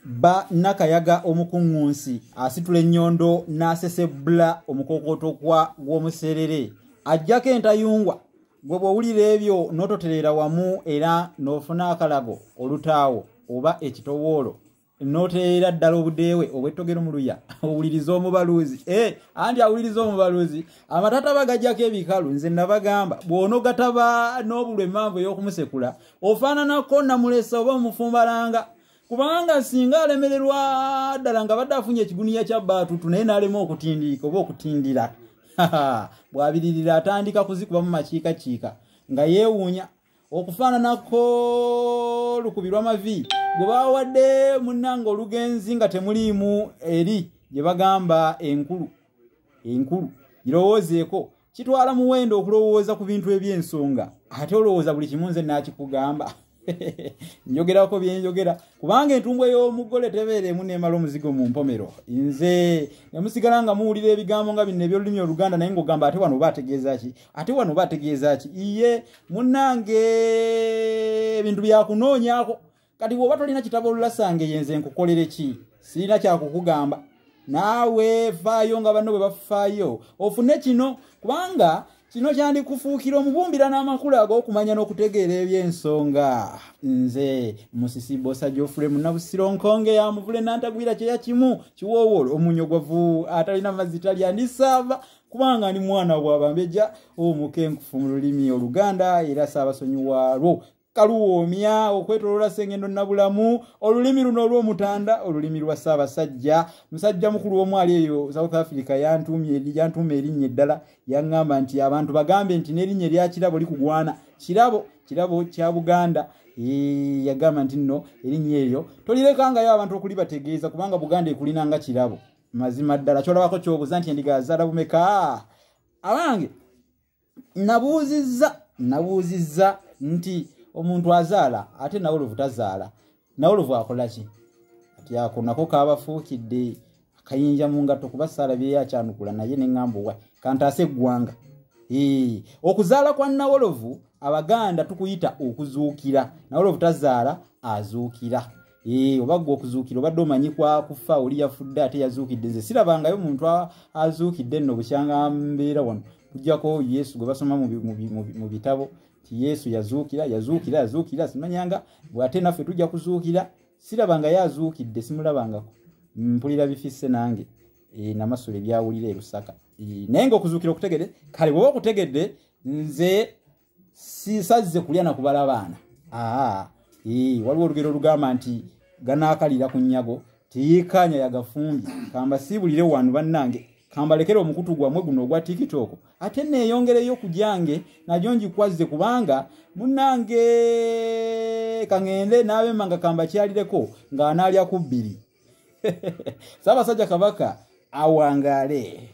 Ba Nakayaga omukuŋŋunsi asitula ennyondo n'asesebbula omukookotokwa gw'omuserere ajjako entayungwa. Gwe bw'owulira ebyo n'ototereera wamu era n'ofuna akalago olutaawo oba ekitowoolo n'otereera ddala obudeewe obw'ettogero mu luya owuliriza omubaluuzi. Anti awuliriza omubaluuzi amatataba gajjako ebikalu. Nze nabagamba bw'onogataba n'obulwa emmanvu ey'okumusekula ofaananako namulesa oba omufumbalanga, kubanga singa alemererwa ddala nga badde afunye ekiguniya kya bbaatutu naye n'alema okutindiika oba okutindira, bw'abiririra atandika kuzikubamu makiikakiika nga yeewuunya okufaananako lukubirwa mavi gwe bawadde munnange olugenzi nga temuliimu eri gye bagamba enkulu. Enkulu girowoozeeko, kitwala muwendo okulowooza ku bintu eby'ensonga, ate olowooza buli kimu nze naakikugamba. Njogerako byenjogera kubanga entumbwe y'omugole tebeeremu n'emala omuzigo mu mpomero. Nze ne musigala nga muwulira ebigambo nga bino eby'olulimi Oluganda naye ng'ogamba ate wano oba ategeeza ki, ate wano oba ategeeza ki. Iye munnange ebintu byakunoonyaako. Kati bw'oba tolina kitabo olulasange ye nze nkukolere ki? Sirina kyakukugamba. Naawe faayo nga banno bwe bafaayo ofune kino, kubanga kino kyandikufuukira omubumbira n'amakulu ag'okumanya n'okutegeera eby'ensonga. Nze Musisi Bbosa Geoffrey Munnabusiro Nkonge ya Muvule Nantagwira kyeya kimu kiwoowolo omunyogwavu atalina mazzi talya ndisaava, kubanga ndi mwana bw'abambejja omukenkufu mu lulimi Oluganda era ssaabasonyiwaalwo kaluwoomya okwetoloola Ssengendo Nabulamu, olulimi luno olw'omutanda, olulimi lwa Ssaabasajja. Musajja mukulu omu ali eyo South Africa yantuuma erinnya eddala, yaŋŋamba nti abantu bagambe nti n'erinnya erya Kirabo likugwana. Kirabo, Kirabo kya Buganda. Yagamba nti nno erinnya eryo tolirekangayo abantu okulibategeeza kubanga Buganda ekulina nga Kirabo. Mazima ddala ky'olabako ky'obuuza nti endiga yazaala bumeka? Abange nabuuzizza nti omuntu azaala ate nawolovu tazaala, nawolovu akola ki? Ati ako nako kabafuukidde akayinja mu ngatto kuba saalabyeyo akyanukula, naye ne ŋŋamba owa kantaase eggwanga. Okuzaala kwa nawolovu Abaganda tukuyita okuzuukira. Nawolovu tazaala, azuukira. Oba ggwe okuzuukira obadde omanyi kwa kufa, oli yafudde ate yazuukidde. Nze sirabangayo muntu azuukidde nno bukyanga mbeera wano, kujjako Yesu gwe basoma mu bitabo ti Yesu yazuukira, yazuukira, yazuukira, simanyanga ate naffe tujja kuzuukira. Sirabangayo azuukidde, simulabangako, mpulira bifisse nange namasula ebyawulira e Lusaka. Naye ng'okuzuukira okutegedde. Kale bw'oba okutegedde, nze sisazze kulya na kubala baana. Waliwo olugero olugamba nti ganaakalira ku nnyago teyeekkaanya yagafumbye. Kambasiibulire wano bannange, kambalekere omukutu gwammwe guno ogwa TikTok, ate neeyongereyo ku gyange nagyo ngikwazze, kubanga munnange kaŋŋende n'abemma nga kambakyalireko ng'anaalya ku bbiri. Ssaabasajja Kabaka awangaale.